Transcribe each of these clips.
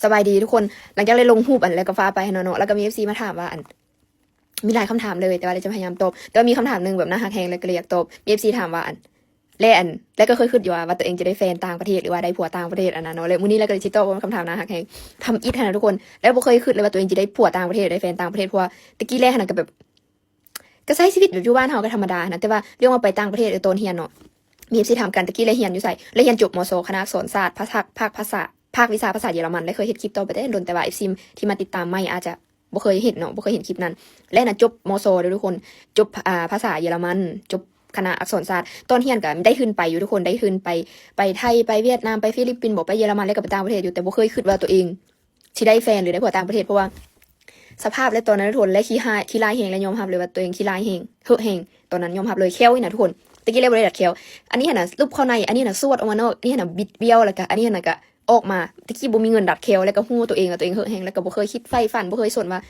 ສະບາຍດີທຸກຄົນ. ຫຼັງຈາກໄດ້ລົງຮູບອັນ ແລ້ວກໍຟ້າໄປຫັ້ນເນາະ ແລ້ວກໍມີເອັຟຊີມາຖາມວ່າອັນ ມີຫຼາຍຄຳຖາມເລີຍ ແຕ່ວ່າເລຈະພະຍາຍາມຕອບ ແຕ່ວ່າມີຄຳຖາມໜຶ່ງແບບໜ້າຮັກແຮງ ແລ້ວກໍເລີຍຢາກຕອບ. ມີເອັຟຊີຖາມວ່າອັນ ແລະອັນ ແລະກໍເຄີຍຄິດຢູ່ວ່າ ວ່າຕົວເອງຈະໄດ້ແຟນຕ່າງປະເທດ ຫຼືວ່າໄດ້ຜົວຕ່າງປະເທດອັນນັ້ນເນາະ. ແລະມື້ນີ້ແລກໍເລີຍຊິຕອບຄຳຖາມໜ້າຮັກແຮງ ທຳອິດຫັ້ນນະທຸກຄົນ. ແລະບໍ່ເຄີຍຄິດເລີຍວ່າຕົວເອງຈະໄດ້ຜົວຕ່າງປະເທດ ໄດ້ແຟນຕ່າງປະເທດ ເພາະວ່າແຕ່ກີ້ແລຫັ້ນນະກໍແບບ ກໍໃຊ້ຊີວິດແບບຢູ່ບ້ານເຮົາກໍທຳມະດາຫັ້ນນະ. ແຕ່ວ່າເລື່ອງວ່າໄປຕ່າງປະເທດ ເອີ ຕອນຮຽນເນາະ ມີເອັຟຊີຖາມກັນ ແຕ່ກີ້ແລຮຽນຢູ່ໃສ? ແລຮຽນຈົບ ມສ ຄະນະອັກສອນສາດ ພາກ ພາກພາສາ ພາກວິຊາພາສາເຢຍລະມັນ. ແລເຄີຍເຮັດຄລິບຕໍ່ໄປແຕ່ດົນ ແຕ່ວ່າເອັຟຊີທີ່ມາຕິດຕາມໃໝ່ອາດຈະ ບໍ່ເຄີຍເຫັນເນາະ ບໍ່ເຄີຍເຫັນຄລິບນັ້ນ. ແລນະຈົບ ມສ ເດີທຸກຄົນ ຈົບ ອ່າ ພາສາເຢຍລະມັນ ຈົບຄະນະອັກສອນສາດ. ຕອນຮຽນກໍໄດ້ທຶນໄປຢູ່ທຸກຄົນ ໄດ້ທຶນໄປ ໄປໄທ ໄປຫວຽດນາມ ໄປຟີລິບປິນບໍ ໄປເຢຍລະມັນ ແລກໍໄປຕ່າງປະເທດຢູ່ ແຕ່ບໍ່ເຄີຍຄິດວ່າຕົວເອງຊິໄດ້ແຟນ ຫຼືໄດ້ຜົວຕ່າງປະເທດ ເພາະວ່າສະພາບ ແລະຕອນນັ້ນທຸກຄົນ ແລຂີ້ຮ້າຍ ຂີ້ຮ້າຍແຮງ ແລຍອມຮັບເລີຍວ່າຕົວເອງຂີ້ຮ້າຍແຮງ ເຮີະແຮງ. ຕອນນັ້ນຍອມຮັບເລີຍ ແຂ້ວນີ້ນະທຸກຄົນ ແຕ່ກີ້ແລບໍ່ໄດ້ດັດແຂ້ວ ອັນນີ້ຫັ້ນນະຫຼຸບເຂົ້າໃນ ອັນນີ້ຫັ້ນນະສວດອອກມານອກ ອັນນີ້ຫັ້ນນະບິດບ້ຽວ ແລ້ວກໍອັນນີ້ຫັ້ນນະກໍ ອອກມາ. ແຕ່ກີ້ບໍ່ມີເງິນດັດແຂ້ວ ແລ້ວກໍຮູ້ຕົວເອງວ່າຕົວເອງເຮີະແຮງ ແລ້ວກໍບໍ່ເຄີຍຄິດໃຝ່ຝັນ ບໍ່ເຄີຍສົນວ່າ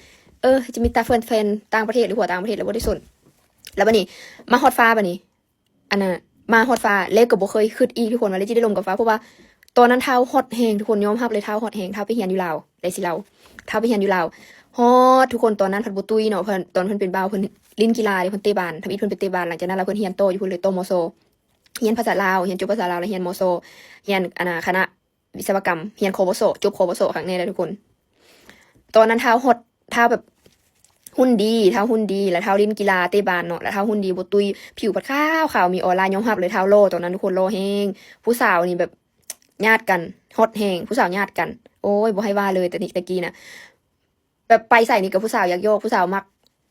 ເອີ ຈະມີແຕ່ແຟນ ແຟນຕ່າງປະເທດ ຫຼືຜົວຕ່າງປະເທດ ແລ້ວບໍ່ໄດ້ສົນ. ແລ້ວບາດນີ້ມາຮອດຟ້າ ບາດນີ້ ອັນນ່າ ມາຮອດຟ້າ ແລ້ວກໍບໍ່ເຄີຍຄິດອີກທຸກຄົນ ວ່າເລີຍຈະໄດ້ລົມກັບຟ້າ ເພາະວ່າຕອນນັ້ນທ້າວຮອດແຮງທຸກຄົນ ຍອມຮັບເລີຍ ທ້າວຮອດແຮງ. ທ້າວໄປຮຽນຢູ່ລາວ ໄດ້ຊິເລົ່າ ທ້າວໄປຮຽນຢູ່ລາວ ຮອດທຸກຄົນ ຕອນນັ້ນພັດບໍ່ຕຸ້ຍເນາະ ເພິ່ນ ຕອນເພິ່ນເປັນບ່າວ ເພິ່ນຫຼິ້ນກິລາເດ້ ເພິ່ນເຕະບານ ທຳອິດເພິ່ນໄປເຕະບານ. ຫຼັງຈາກນັ້ນແລ້ວເພິ່ນຮຽນຕໍ່ຢູ່ພຸ້ນເລີຍ ຕໍ່ ມສ ຮຽນພາສາລາວ ຮຽນຈົບພາສາລາວ ແລ້ວຮຽນ ມສ ຮຽນ ອັນນ່າ ຄະນະ ວິສະວະກຳ ຮຽນ ຄວສ ຈົບ ຄວສ ຄັກແນ່ແຫຼະທຸກຄົນ. ຕອນນັ້ນທ້າວຮອດ ທ້າວແບບ ຫຸ່ນດີ ທ້າວຫຸ່ນດີ ແລ້ວທ້າວຫຼິ້ນກິລາເຕະບານເນາະ ແລ້ວທ້າວຫຸ່ນດີບໍ່ຕຸ້ຍ ຜິວພັດຂາວ ຂາວມີອອລາ ຍອມຮັບເລີຍ ທ້າວຫຼໍ່ຕອນນັ້ນທຸກຄົນ ຫຼໍ່ແຮງ. ຜູ້ສາວນີ້ແບບຍາດກັນ ຮອດແຮງ ຜູ້ສາວຍາດກັນ ໂອ້ຍ ບໍ່ໃຫ້ວ່າເລີຍ ແຕ່ນີ້ ແຕ່ກີ້ນະ ແບບໄປໃສນີ້ກໍຜູ້ສາວຢາກຢອກ ຜູ້ສາວມັກ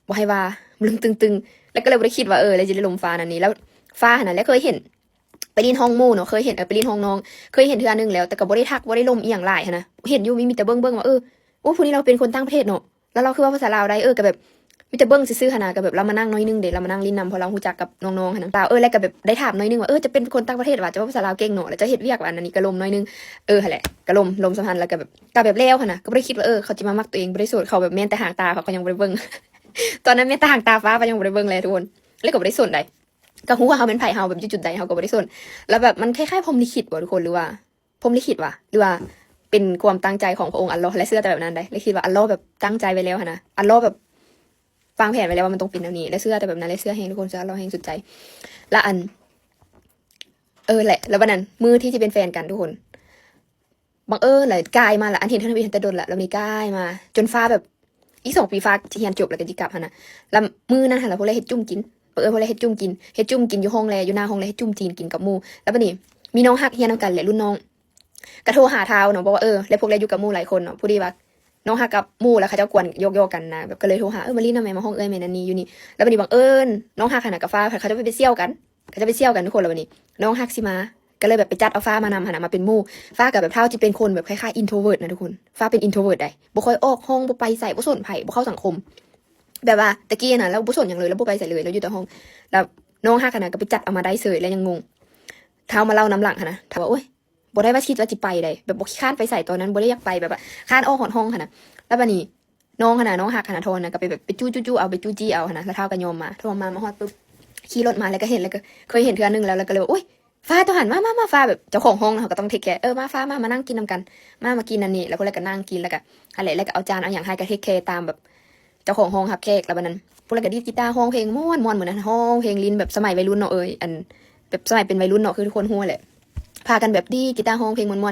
ບໍ່ໃຫ້ວ່າ ຕຶງໆ ແລ້ວກໍເລີຍບໍ່ໄດ້ຄິດວ່າ ເອີ ແລ້ວຈະໄດ້ລົມຟ້ານັ້ນນີ້. ແລ້ວຟ້າຫັ້ນນະ ແລ້ວເຄີຍເຫັນໄປຫຼິ້ນຫ້ອງໝູ່ເນາະ ເຄີຍເຫັນ ເອີ ໄປຫຼິ້ນຫ້ອງນ້ອງ ເຄີຍເຫັນເທື່ອໜຶ່ງແລ້ວ ແຕ່ກໍບໍ່ໄດ້ທັກ ບໍ່ໄດ້ລົມອີ່ຫຍັງຫຼາຍຫັ້ນນະ ເຫັນຢູ່ ມີ ມີແຕ່ເບິ່ງໆ ວ່າ ເອີ ໂອ້ ຜູ້ນີ້ລາວເປັນຄົນຕ່າງປະເທດເນາະ ແລ້ວລາວຄືເວົ້າພາສາລາວໄດ້ ເອີ ກໍແບບມີແຕ່ເບິ່ງຊື່ໆ ຫັ້ນນະ ກໍແບບລາວມານັ່ງໜ້ອຍໜຶ່ງເດ ລາວມານັ່ງຫຼິ້ນນຳ ເພາະລາວຮູ້ຈັກກັບນ້ອງໆ ຫັ້ນນະ ລາວ ເອີ ແລ້ວກໍແບບໄດ້ຖາມໜ້ອຍໜຶ່ງວ່າ ເອີ ເຈົ້າເປັນຄົນຕ່າງປະເທດຫວາ ເຈົ້າເວົ້າພາສາລາວເກັ່ງເນາະ ແລ້ວເຈົ້າເຮັດວຽກຫວາ ອັນນັ້ນນີ້ ກໍລົມໜ້ອຍໜຶ່ງ. ເອີ ຫັ້ນແຫຼະ ກໍລົມ ລົມສ່ຳຫັ້ນ ແລ້ວກໍແບບ ກໍແບບແລ້ວຫັ້ນນະ ກໍບໍ່ໄດ້ຄິດວ່າ ເອີ ເຂົາຈະມາມັກຕົວເອງ ບໍ່ໄດ້ໂສດ ເຂົາແບບແມ່ນແຕ່ຫາງຕາ ເຂົາກໍຍັງບໍ່ໄດ້ເບິ່ງ ຕອນນັ້ນແມ່ນແຕ່ຫາງຕາຟ້າ ກໍຍັງບໍ່ໄດ້ເບິ່ງແຫຼະທຸກຄົນ ແລ້ວກໍບໍ່ໄດ້ສົນໃດ ກໍຮູ້ວ່າເຮົາແມ່ນໃຜ ເຮົາແບບຢູ່ຈຸດໃດ ເຮົາກໍບໍ່ໄດ້ສົນ. ແລ້ວແບບມັນຄ້າຍໆ ພົມລິຂິດບໍ່ທຸກຄົນ ຫຼືວ່າ ພົມລິຂິດຫວາ ຫຼືວ່າເປັນຄວາມຕັ້ງໃຈຂອງພະອົງອັລລອຮ ແລະເຊື່ອແຕ່ແບບນັ້ນໃດ ແລະຄິດວ່າອັລລອຮແບບຕັ້ງໃຈໄວ້ແລ້ວຫັ້ນນະ ອັລລອຮແບບວາງແຜນໄວ້ແລ້ວວ່າມັນຕ້ອງເປັນແນວນີ້ ແລະເຊື່ອແຕ່ແບບນັ້ນ ແລະເຊື່ອແຮງທຸກຄົນ ເຊື່ອອັລລອຮແຮງສຸດໃຈ. ລະອັນ ເອີ ແຫຼະ ລະບັດນັ້ນມື້ທີ່ຊິເປັນແຟນກັນທຸກຄົນ ບັງເອີນລະກາຍມາລະ ອັນເຫັນທຳອິດຫັ້ນແຕ່ດົນລະ ລະບາດນີ້ກາຍມາຈົນຟ້າແບບ ອີກສອງປີຟ້າຊິຮຽນຈົບແລ້ວກໍຊິກັບຫັ້ນນະ ລະມື້ນັ້ນຫັ້ນລະ ພວກແລເຮັດຈຸ້ມກິນ ບັງເອີນພວກແລເຮັດຈຸ້ມກິນ ເຮັດຈຸ້ມກິນຢູ່ຫ້ອງແລ ຢູ່ໜ້າຫ້ອງແລ ເຮັດຈຸ້ມຈີນກິນກັບໝູ່. ລະບາດນີ້ມີນ້ອງຮັກຮຽນນຳກັນແຫຼະ ລຸ້ນນ້ອງ ກໍໂທຫາທ້າວເນາະ ບອກວ່າ ເອີ ແລະພວກແລຢູ່ກັບໝູ່ຫຼາຍຄົນເນາະ ພໍດີວ່ານ້ອງຮັກກັບໝູ່ລະ ເຂົາເຈົ້າກວນຢອກໆ ກັນນະ ແບບກໍເລີຍໂທຫາ ເອີ ມາຫຼິ້ນນຳແມ່ ມາຫ້ອງເອື້ອຍແມ່ ນັ້ນນີ້ຢູ່ນີ້. ລະບາດນີ້ບັງເອີນນ້ອງຮັກຫັ້ນນະກັບຟ້າ ເຂົາເຈົ້າໄປປ່ຽນສ່ຽວກັນ ເຂົາເຈົ້າໄປສ່ຽວກັນທຸກຄົນ. ລະບາດນີ້ນ້ອງຮັກຊິມາ ກໍເລີຍແບບໄປຈັດເອົາຟ້າມານຳຫັ້ນນະ ມາເປັນໝູ່. ຟ້າກໍແບບທ້າວຊິເປັນຄົນແບບຄ້າຍໆ ອິນໂທເວີດນະທຸກຄົນ ຟ້າເປັນອິນໂທເວີດໃດ໋ ບໍ່ຄ່ອຍອອກຫ້ອງ ບໍ່ໄປໃສ ບໍ່ສົນໃຜ ບໍ່ເຂົ້າສັງຄົມ ແບບວ່າແຕ່ກີ້ຫັ້ນນະ ລາວບໍ່ສົນຫຍັງເລີຍ ລາວບໍ່ໄປໃສເລີຍ ລາວຢູ່ແຕ່ຫ້ອງ. ລະນ້ອງຮັກຫັ້ນນະກໍໄປຈັດເອົາມາໄດ້ເສີຍ ແລ້ວຍັງງົງ ທ້າວມາເລົ່ານຳຫຼັງຫັ້ນນະ ທ້າວວ່າ ໂອ້ຍ ບໍ່ໄດ້ວ່າຄິດວ່າຊິໄປໃດ໋ ແບບບໍ່ຂີ້ຄ້ານໄປໃສ ຕອນນັ້ນບໍ່ໄດ້ຢາກໄປ ແບບວ່າຄ້ານອອກຮອດຫ້ອງຫັ້ນນະ. ລະບາດນີ້ ນ້ອງຫັ້ນນະ ນ້ອງຮັກຫັ້ນນະ ທອນນະ ກໍໄປແບບໄປຈູ້ຈູ້ໆ ເອົາ ໄປຈູ້ຈີ້ເອົາຫັ້ນນະ ລະທ້າວກໍຍອມມາ. ທອນມາ ມາຮອດປຶບ ຂີ່ລົດມາ ແລ້ວກໍເຫັນ ແລ້ວກໍເຄີຍເຫັນເທື່ອໜຶ່ງແລ້ວ ແລ້ວກໍເລີຍວ່າ ໂອ້ຍ ຟ້າຕົວຫັ້ນ ມາ ມາ ມາ ຟ້າ ແບບເຈົ້າຂອງຫ້ອງເຮົາກໍຕ້ອງເທກແຄ ເອີ ມາ ຟ້າ ມາ ມານັ່ງກິນນຳກັນ ມາ ມາກິນອັນນີ້. ລະພວກແລກໍນັ່ງກິນ ແລ້ວກໍ ຫັ້ນແຫຼະ ແລ້ວກໍເອົາຈານເອົາຫຍັງໃຫ້ ກໍເທກແຄຕາມແບບເຈົ້າຂອງຫ້ອງຮັບແຂກ. ລະບາດນັ້ນພວກແລກໍດີດກີຕາ ຮ້ອງເພງມ່ວນໆ ມື້ນັ້ນ ຮ້ອງເພງ ຫຼິ້ນແບບສະໄໝໄວລຸ້ນເນາະ ເອີຍ ອັນ ແບບສະໄໝເປັນໄວລຸ້ນເນາະ ຄືທຸກຄົນຮູ້ແຫຼະ ພາກັນແບບດີດກີຕາ ຮ້ອງເພງມ່ວນໆ.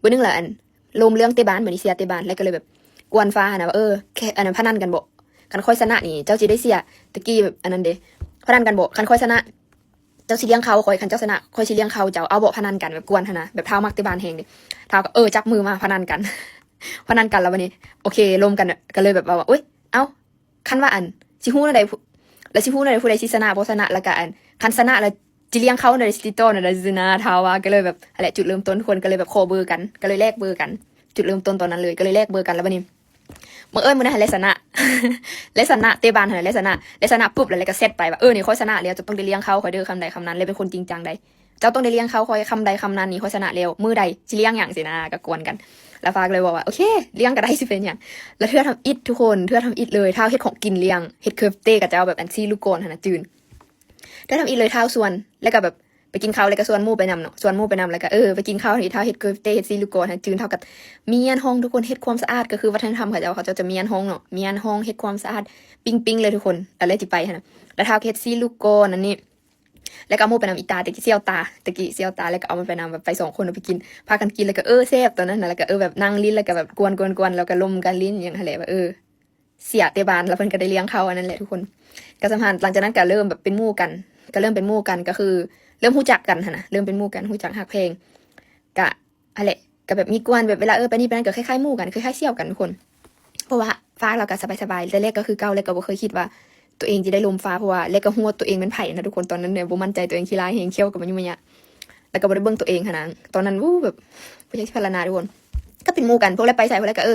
ບາດໜຶ່ງລະ ອັນ ລົມເລື່ອງເຕະບານ ບາດນີ້ເຊຍເຕະບານ ແລ້ວກໍເລີຍແບບກວນຟ້າຫັ້ນນະວ່າ ເອີ ແຄ່ ອັນນັ້ນ ພະນັນກັນບໍ ຄັນຂ້ອຍຊະນະນີ້ ເຈົ້າຊິໄດ້ເສຍ ແຕ່ກີ້ແບບອັນນັ້ນເດ ພະນັນກັນບໍ ຄັນຂ້ອຍຊະນະ ເຈົ້າຊິລ້ຽງເຂົ້າຂ້ອຍ ຄັນເຈົ້າຊະນະ ຂ້ອຍຊິລ້ຽງເຂົ້າເຈົ້າ ເອົາບໍ ພະນັນກັນ ແບບກວນຫັ້ນນະ ແບບທ້າວມັກເຕະບານແຮງເດ ທ້າວກໍ ເອີ ຈັບມືມາພະນັນກັນ ພະນັນກັນ. ລະບາດນີ້ ໂອເຄ ລົມກັນ ກໍເລີຍແບບວ່າ ໂອ້ຍ ເອົ້າ ຄັນວ່າ ອັນ ຊິຮູ້ແນວໃດ ລະຊິຮູ້ແນວໃດ ຜູ້ໃດຊິຊະນະ ບໍ່ຊະນະ ລະກະ ອັນ ຄັນຊະນະລະ ຊິລ້ຽງເຂົ້າແນວໃດ ຊິຕິດຕໍ່ແນວໃດ ຊີ້ນະ ທ້າວວ່າ ກໍເລີຍແບບ ຫັ້ນແຫຼະ ຈຸດເລີ່ມຕົ້ນ ທຸກຄົນກໍເລີຍແບບຂໍເບີກັນ ກໍເລີຍແລກເບີກັນ ຈຸດເລີ່ມຕົ້ນຕອນນັ້ນເລີຍ ກໍເລີຍແລກເບີກັນ. ລະບາດນີ້ ບັງເອີນມື້ນັ້ນຫັ້ນແຫຼະຊະນະ ແລະຊະນະ ເຕະບານຫັ້ນແຫຼະຊະນະ ແລະຊະນະປຶບ ແລ້ວ ແລ້ວກໍແຊັດໄປວ່າ ເອີ ນີ້ຂ້ອຍຊະນະແລ້ວ ເຈົ້າຕ້ອງໄດ້ລ້ຽງເຂົ້າຂ້ອຍເດີ ຄຳໃດຄຳນັ້ນ ແລະເປັນຄົນຈິງຈັງໃດ ເຈົ້າຕ້ອງໄດ້ລ້ຽງເຂົ້າຂ້ອຍ ຄຳໃດຄຳນັ້ນນີ້ຂ້ອຍຊະນະແລ້ວ ມື້ໃດຊິລ້ຽງຫຍັງ ຊີ້ນະ ກໍກວນກັນ. ລະຟ້າກໍເລີຍບອກວ່າ ໂອເຄ ລ້ຽງກໍໄດ້ ຊິເປັນຫຍັງ. ລະເທື່ອທຳອິດທຸກຄົນ ເທື່ອທຳອິດເລີຍ ທ້າວເຮັດຂອງກິນລ້ຽງ ເຮັດເຄີຟເຕກະເຈົ້າ ແບບອັນຊີ້ລູກກອນຫັ້ນນະ ຈືນ ເທື່ອທຳອິດເລີຍ ທ້າວຊວນ ແລ້ວກໍແບບ ໄປກິນເຂົ້າ ແລ້ວກໍຊວນໝູ່ໄປນຳເນາະ ຊວນໝູ່ໄປນຳ ແລ້ວກໍ ເອີ ໄປກິນເຂົ້າ ທີ່ທ້າວເຮັດກາເຟ ເຮັດຊີລູກກອນຫັ້ນ ຈື່ທ້າວກໍມ້ຽນຫ້ອງ ທຸກຄົນ ເຮັດຄວາມສະອາດ ກໍຄືວັດທະນະທຳເຂົາເຈົ້າ ເຂົາເຈົ້າຈະມ້ຽນຫ້ອງເນາະ ມ້ຽນຫ້ອງ ເຮັດຄວາມສະອາດ ປິງໆ ເລີຍທຸກຄົນ ອັນແລກທີ່ໄປຫັ້ນນະ ແລ້ວທ້າວກໍເຮັດຊີລູກກອນອັນນີ້ ແລ້ວກໍເອົາໝູ່ໄປນຳ ອີ່ຕາ ແຕ່ກີ້ສ່ຽວຕາ ແຕ່ກີ້ສ່ຽວຕາ ແລ້ວກໍເອົາມັນໄປນຳ ແບບໄປສອງຄົນ ເອົາໄປກິນ ພາກັນກິນ ແລ້ວກໍ ເອີ ແຊບ ຕອນນັ້ນນະ ແລ້ວກໍ ເອີ ແບບນັ່ງຫຼິ້ນ ແລ້ວກໍແບບກວນໆໆ ແລ້ວກໍລົມກັນຫຼິ້ນຫຍັງຫັ້ນແຫຼະ ວ່າ ເອີ ເສຍແຕ່ບ້ານ ແລ້ວເພິ່ນກໍໄດ້ລ້ຽງເຂົ້າ ອັນນັ້ນແຫຼະທຸກຄົນ ກໍສຳພັນ ຫຼັງຈາກນັ້ນກໍເລີ່ມແບບເປັນໝູ່ກັນ ກໍເລີ່ມເປັນໝູ່ກັນ ກໍຄືເລີ່ມຮູ້ຈັກກັນຫັ້ນນະ ເລີ່ມເປັນໝູ່ກັນ ຮູ້ຈັກຮັກແພງ ກະ ຫັ້ນແຫຼະ ກໍແບບມີກວນ ແບບເວລາ ເອີ ໄປນີ້ໄປນັ້ນ ກໍຄ້າຍໆໝູ່ກັນ ຄ້າຍໆສ່ຽວກັນທຸກຄົນ ເພາະວ່າຟ້າລາວກໍສະບາຍໆ ແຕ່ແລກກໍຄືເກົ່າ ແລະ ກໍບໍ່ເຄີຍຄິດວ່າຕົວເອງຈະໄດ້ລົມຟ້າ ເພາະວ່າ ແລະ ກໍຮູ້ວ່າຕົວເອງແມ່ນໃຜນະທຸກຄົນ ຕອນນັ້ນນະ ບໍ່ໝັ້ນໃຈຕົວເອງ ຂີ້ຮ້າຍແຮງ ຂ້ຽວກໍມາຫຍຸ້ງມາຍະ ແລ້ວກໍບໍ່ໄດ້ເບິ່ງຕົວເອງຫັ້ນນະ ຕອນນັ້ນ ໂອ້ ແບບ ບໍ່ຢາກຊິພັນລະນາທຸກຄົນ ກໍເປັນໝູ່ກັນ ພວກແລກໄປໃສ ພວກແລກກໍ ເອີ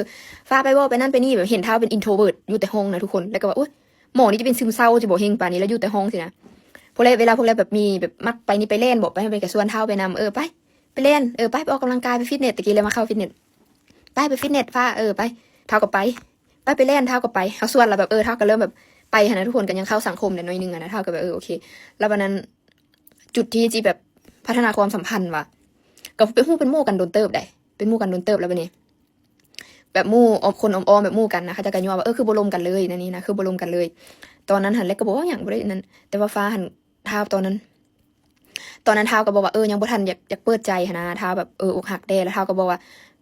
ຟ້າໄປບໍ່ ໄປນັ້ນໄປນີ້ ແບບເຫັນທ້າວເປັນ introvert ຢູ່ແຕ່ຫ້ອງນະທຸກຄົນ ແລ້ວກໍວ່າ ໂອ້ຍ ໝໍນີ້ຈະເປັນຊຶມເສົ້າ ຈະບໍ່ເຮັງປານນີ້ ແລ້ວຢູ່ແຕ່ຫ້ອງຊີ້ນະ ພວກແລກ ເວລາພວກແລກແບບມີແບບມັກໄປນີ້ໄປແລ່ນບໍ ໄປຫັ້ນໄປ ກໍຊວນທ້າວໄປນຳ ເອີ ໄປ ໄປແລ່ນ ເອີ ໄປ ໄປອອກກຳລັງກາຍ ໄປຟິດເນສ ແຕ່ກີ້ແລ້ວມາເຂົ້າຟິດເນສ ໄປ ໄປຟິດເນສ ຟ້າ ເອີ ໄປ ທ້າວກໍໄປ ໄປ ໄປແລ່ນ ທ້າວກໍໄປ ເຮົາຊວນແລ້ວແບບ ເອີ ທ້າວກໍເລີ່ມແບບໄປຫັ້ນນະທຸກຄົນ ກໍຍັງເຂົ້າສັງຄົມໄດ້ໜ້ອຍໜຶ່ງຫັ້ນນະ ທ້າວກໍແບບ ເອີ ໂອເຄ ແລ້ວບັດນັ້ນ ຈຸດທີ່ ທີ່ແບບພັດທະນາຄວາມສຳພັນວ່າ ກໍໄປຮູ້ເປັນໝູ່ກັນດົນເຕີບໃດ ເປັນໝູ່ກັນດົນເຕີບແລ້ວບັດນີ້ ແບບໝູ່ອອບຄົນອ້ອມໆ ແບບໝູ່ກັນນະ ເຂົາເຈົ້າກໍຍົວະວ່າ ເອີ ຄືບໍ່ລົມກັນເລີຍ ນັ້ນນີ້ນະ ຄືບໍ່ລົມກັນເລີຍ ຕອນນັ້ນຫັ້ນ ແລະ ກໍບໍ່ເວົ້າຫຍັງ ບໍ່ໄດ້ນັ້ນ ແຕ່ວ່າຟ້າຫັ້ນ ທ້າວຕອນນັ້ນ ຕອນນັ້ນທ້າວກໍບອກວ່າ ເອີ ຍັງບໍ່ທັນຢາກ ຢາກເປີດໃຈຫັ້ນນະ ທ້າວແບບ ເອີ ອົກຫັກແດ່ ແລ້ວທ້າວກໍບອກວ່າ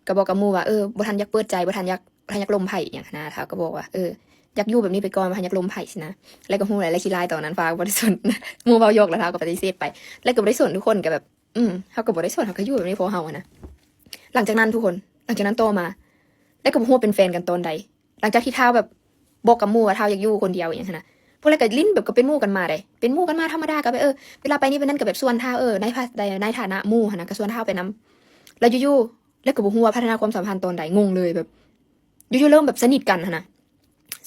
ກໍບອກກັບໝູ່ວ່າ ເອີ ບໍ່ທັນຢາກເປີດໃຈ ບໍ່ທັນຢາກ ບໍ່ທັນຢາກລົມໃຜອີ່ຫຍັງຫັ້ນນະ ທ້າວກໍບອກວ່າ ເອີ ຢາກຢູ່ແບບນີ້ໄປກ່ອນ ບໍ່ທັນຢາກລົມໃຜຊີ້ນະ ແລ້ວກໍຮູ້ແຫຼະ ແລະ ຂີ້ຮ້າຍຕອນນັ້ນ ຟ້າກໍບໍ່ໄດ້ສົນ ໝູ່ເວົ້າຢອກ ແລ້ວທ້າວກໍປະຕິເສດໄປ ແລ້ວກໍບໍ່ໄດ້ສົນທຸກຄົນ ກໍແບບ ອືມ ເຮົາກໍບໍ່ໄດ້ສົນ ເຮົາກໍຢູ່ແບບນີ້ຂອງເຮົາຫັ້ນນະ ຫຼັງຈາກນັ້ນທຸກຄົນ ຫຼັງຈາກນັ້ນຕໍ່ມາ ແລ້ວກໍບໍ່ຮູ້ວ່າເປັນແຟນກັນຕອນໃດ ຫຼັງຈາກທີ່ທ້າວແບບບອກກັບໝູ່ວ່າທ້າວຢາກຢູ່ຄົນດຽວອີ່ຫຍັງຫັ້ນນະ ພວກແລກກໍຫຼິ້ນແບບ ກໍເປັນໝູ່ກັນມາເດ້ ເປັນໝູ່ກັນມາທຳມະດາ ກໍແບບ ເອີ ເວລາໄປນີ້ໄປນັ້ນກໍແບບຊວນທ້າວ ເອີ ໃນ ໃນ ໃນຖານະໝູ່ຫັ້ນນະ ກໍຊວນທ້າວໄປນຳ ແລ້ວຢູ່ໆ ແລ້ວກໍບໍ່ຮູ້ວ່າພັດທະນາຄວາມສຳພັນຕອນໃດ ງົງເລີຍ ແບບຢູ່ໆເລີ່ມແບບສະໜິດກັນຫັ້ນນະ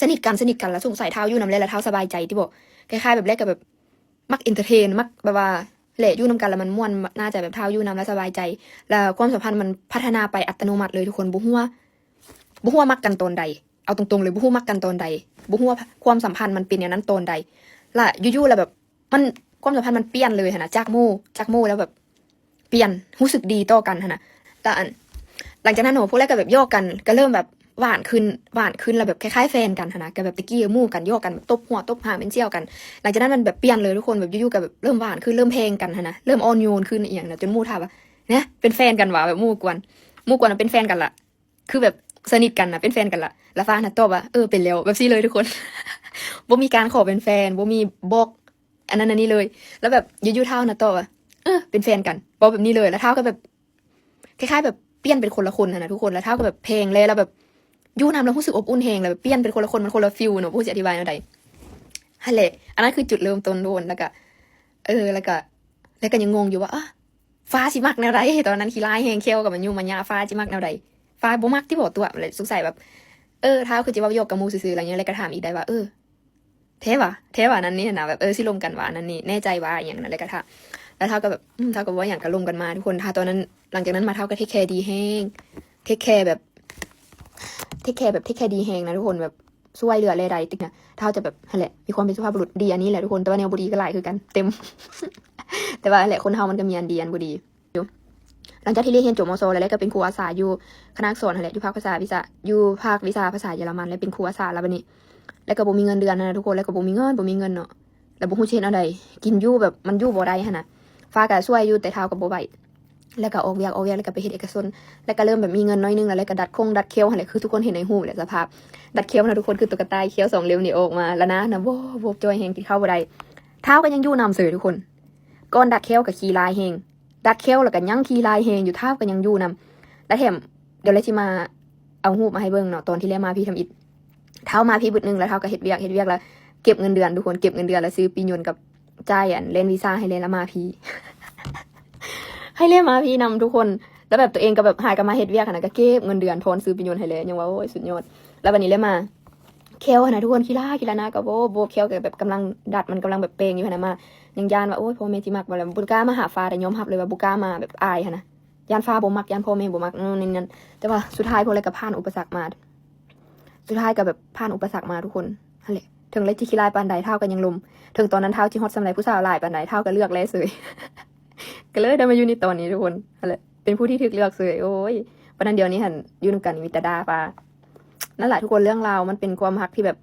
ສະໜິດກັນ ສະໜິດກັນ ແລ້ວສົງໄສທ້າວຢູ່ນຳແຫຼະ ແລ້ວທ້າວສະບາຍໃຈຕິບໍ ຄ້າຍໆແບບແລກກໍແບບ ມັກເອັນເຕີເທນ ມັກແບບວ່າ ແຫຼະ ຢູ່ນຳກັນແລ້ວມັນມ່ວນ ໜ້າຈະແບບທ້າວຢູ່ນຳແລ້ວສະບາຍໃຈ ແລ້ວຄວາມສຳພັນມັນພັດທະນາໄປອັດຕະໂນມັດເລີຍທຸກຄົນ ບໍ່ຮູ້ວ່າ ບໍ່ຮູ້ວ່າມັກກັນຕອນໃດ ເອົາຕົງໆເລີຍ ບໍ່ຮູ້ມັກກັນຕອນໃດ ບໍ່ຮູ້ວ່າຄວາມສຳພັນມັນເປັນແນວນັ້ນຕອນໃດ ແລ້ວຢູ່ໆແລ້ວແບບ ມັນ ຄວາມສຳພັນມັນປ່ຽນເລີຍຫັ້ນນະ ຈາກໝູ່ ຈາກໝູ່ແລ້ວແບບ ປ່ຽນ ຮູ້ສຶກດີຕໍ່ກັນຫັ້ນນະ ແລ້ວອັນ ຫຼັງຈາກນັ້ນເນາະ ພວກແລກກໍແບບຢອກກັນ ກໍເລີ່ມແບບຫວານຂຶ້ນ ຫວານຂຶ້ນ ແລ້ວແບບຄ້າຍໆແຟນກັນຫັ້ນນະ ກໍແບບແຕ່ກີ້ໝູ່ກັນ ຢອກກັນ ຕົບຫົວຕົບຫາງເປັນສ່ຽວກັນ ຫຼັງຈາກນັ້ນມັນແບບປ່ຽນເລີຍທຸກຄົນ ແບບຢູ່ໆກໍແບບເລີ່ມຫວານຂຶ້ນ ເລີ່ມແພງກັນຫັ້ນນະ ເລີ່ມອ່ອນໂຍນຂຶ້ນອີ່ຫຍັງນະ ຈົນໝູ່ຖາມວ່າ ນະ ເປັນແຟນກັນຫວາ ແບບໝູ່ກວນ ໝູ່ກວນວ່າ ເປັນແຟນກັນລະ ຄືແບບສະໜິດກັນນະ ເປັນແຟນກັນລະ ແລ້ວຟ້ານະຕອບວ່າ ເອີ ເປັນແລ້ວ ແບບຊີ້ເລີຍທຸກຄົນ ບໍ່ມີການຂໍເປັນແຟນ ບໍ່ມີບອກ ອັນນັ້ນອັນນີ້ເລີຍ ແລ້ວແບບຢູ່ໆທ້າວນະຕອບວ່າ ເອີ ເປັນແຟນກັນ ເວົ້າແບບນີ້ເລີຍ ແລ້ວທ້າວກໍແບບ ຄ້າຍໆແບບປ່ຽນເປັນຄົນລະຄົນຫັ້ນນະທຸກຄົນ ແລ້ວທ້າວກໍແບບແພງແລ້ວ ແລ້ວແບບຢູ່ນຳແລ້ວຮູ້ສຶກອົບອຸ່ນແຮງ ແລ້ວແບບປ່ຽນເປັນຄົນລະຄົນ ມັນຄົນລະຟີລເນາະ ບໍ່ຮູ້ຊິອະທິບາຍແນວໃດ ຫັ້ນແຫຼະ ອັນນັ້ນຄືຈຸດເລີ່ມຕົ້ນທຸກຄົນ ແລ້ວກໍ ເອີ ແລ້ວກໍ ແລ້ວກໍຍັງງົງຢູ່ວ່າ ອາ ຟ້າຊິມັກແນວໃດ ຕອນນັ້ນຂີ້ຮ້າຍແຮງ ແຂ້ວກໍມາຫຍຸ້ງມາຍາ ຟ້າຊິມັກແນວໃດ ຟ້າບໍ່ມັກຕິບໍຕົວະ ແລ້ວສົງໄສແບບ ເອີ ທ້າວຄືຊິເວົ້າຢອກກັບໝູ່ຊື່ໆ ແລ້ວຍັງ ແລ້ວກໍຖາມອີກໄດ້ວ່າ ເອີ ແທ້ຫວາ ແທ້ຫວາ ນັ້ນນີ້ຫັ້ນນະ ແບບ ເອີ ຊິລົມກັນຫວາ ນັ້ນນີ້ ແນ່ໃຈຫວາ ອີ່ຫຍັງນັ້ນ ແລ້ວກໍຖາມ ແລ້ວທ້າວກໍແບບ ອືມ ທ້າວກໍບໍ່ວ່າຫຍັງ ກໍລົມກັນມາທຸກຄົນ ຖ້າຕອນນັ້ນ ຫຼັງຈາກນັ້ນມາ ທ້າວກໍເທກແຄດີແຮງ ເທກແຄແບບ ເທກແຄແບບ ເທກແຄດີແຮງນະທຸກຄົນ ແບບ ຊ່ວຍເຫຼືອແລໃດຕິກນະ ທ້າວຈະແບບ ຫັ້ນແຫຼະ ມີຄວາມເປັນສຸພາບບຸລຸດ ດີອັນນີ້ແຫຼະທຸກຄົນ ແຕ່ວ່າແນວບໍ່ດີກໍຫຼາຍຄືກັນ ເຕັມ ແຕ່ວ່າຫັ້ນແຫຼະ ຄົນເຮົາມັນກໍມີອັນດີອັນບໍ່ດີ ຫຼັງຈາກທີ່ລຽນ ເຮົຍນຈົບ ມສ ແລ້ວ ແລ້ວກໍເປັນຄູອາສາຢູ່ຄະນະອັກສອນຫັ້ນແຫຼະ ຢູ່ພາກພາສາວິຊາ ຢູ່ພາກວິຊາພາສາເຢຍລະມັນ ແລ້ວເປັນຄູອາສາລະບາດນີ້ ແລ້ວກໍບໍ່ມີເງິນເດືອນນະທຸກຄົນ ແລ້ວກໍບໍ່ມີເງິນ ບໍ່ມີເງິນເນາະ ແລ້ວບໍ່ຮູ້ຊິເຮັດແນວໃດ ກິນຢູ່ແບບມັນຢູ່ບໍ່ໄດ້ຫັ້ນນະ ຟ້າກໍຊ່ວຍຢູ່ ແຕ່ທ້າວກໍບໍ່ໄຫວ ແລ້ວກໍອອກວຽກ ອອກວຽກ ແລ້ວກໍໄປເຮັດເອກະຊົນ ແລ້ວກໍເລີ່ມແບບມີເງິນໜ້ອຍໜຶ່ງ ແລ້ວກໍດັດຄົງດັດແຂ້ວຫັ້ນແຫຼະ ຄືທຸກຄົນເຫັນໃນຮູບແຫຼະ ສະພາບ ດັດແຂ້ວນະທຸກຄົນ ຄືຕຸກກະຕ່າແຂ້ວສອງເຫຼັ້ມນີ້ອອກມາ ລະນານະ ໂວບໂວບ ຈ່ອຍແຮງ ກິນເຂົ້າບໍ່ໄດ້ ທ້າວກໍຍັງຢູ່ນຳເສີຍທຸກຄົນ ກ່ອນດັດແຂ້ວກໍຂີ້ຮ້າຍແຮງ ດັດແຂ້ວແລ້ວກໍຍັງຂີ້ຮ້າຍແຮງຢູ່ ທ້າວກໍຍັງຢູ່ນຳ ແລະແຖມ ດຽວແລະຊິມາເອົາຮູບມາໃຫ້ເບິ່ງເນາະ ຕອນທີ່ແລມາພີ້ທຳອິດ ທ້າວມາພີ້ບຶດໜຶ່ງ ແລ້ວທ້າວກໍເຮັດວຽກ ເຮັດວຽກແລ້ວເກັບເງິນເດືອນທຸກຄົນ ເກັບເງິນເດືອນແລ້ວຊື້ປີ້ຍົນກັບຈ່າຍອັນແລ່ນວີຊາໃຫ້ແລ ແລະມາພີ້ ໃຫ້ແລມາພີ້ນຳທຸກຄົນ ແລ້ວແບບຕົວເອງກໍແບບຫາກໍມາເຮັດວຽກຫັ້ນນະ ກໍເກັບເງິນເດືອນ ທອນຊື້ປີ້ຍົນໃຫ້ແລ ຍັງວ່າ ໂອ້ຍ ສຸດຍອດ ແລ້ວບັດນີ້ແລມາ ແຂ້ວຫັ້ນນະທຸກຄົນ ຂີ້ລ້າ ຂີ້ລ້ານາກໍໂວບໂວບ ແຂ້ວກໍແບບກຳລັງດັດ ມັນກຳລັງແບບແປງຢູ່ຫັ້ນນະ ມາຍັງຢ້ານວ່າ ໂອ້ຍ ພໍ່ແມ່ຊິມັກບໍ່ລະ ບໍ່ກ້າມາຫາຟ້າ ແຕ່ຍອມຮັບເລີຍວ່າບໍ່ກ້າມາແບບອາຍຫັ້ນນະ ຢ້ານຟ້າບໍ່ມັກ ຢ້ານພໍ່ແມ່ບໍ່ມັກ ນັ້ນນີ້ນັ້ນ ແຕ່ວ່າສຸດທ້າຍພວກແລກໍຜ່ານອຸປະສັກມາ ສຸດທ້າຍກໍແບບຜ່ານອຸປະສັກມາທຸກຄົນ ຫັ້ນແຫຼະ ເຖິງແລຊິຂີ້ລ້າຍປານໃດ ທ້າວກໍຍັງລົມ ເຖິງຕອນນັ້ນທ້າວຊິຮອດສ່ຳໃດ ຜູ້ສາວຫຼາຍປານໃດ ທ້າວກໍເລືອກແລເສີຍ ກໍເລີຍໄດ້ມາຢູ່ໃນຕອນນີ້ທຸກຄົນ. ຫັ້ນແຫຼະ ເປັນຜູ້ທີ່ຖືກເລືອກເສີຍ. ໂອ້ຍ ປານນັ້ນດຽວນີ້ຫັ້ນ ຢູ່ນຳກັນມີແຕ່ດ່າວ່າ ນັ້ນລະທຸກຄົນ ເລື່ອງລາວມັນເປັນຄວາມຮັກທີ່ແບບ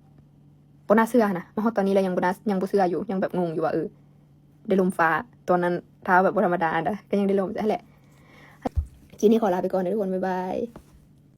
ບໍ່ໜ້າເຊື່ອຫັ້ນນະ. ມາຮອດຕອນນີ້ແລ້ວຍັງບໍ່ໜ້າ ຍັງບໍ່ເຊື່ອຢູ່ ຍັງແບບງົງຢູ່ວ່າ ເອີ ໄດ້ລົມຟ້າ. ຕອນນັ້ນທ້າວແບບບໍ່ທຳມະດາຫັ້ນນະ ກໍຍັງໄດ້ລົມ. ຫັ້ນແຫຼະ ຄລິບນີ້ຂໍລາໄປກ່ອນເດີທຸກຄົນ ບາຍບາຍ.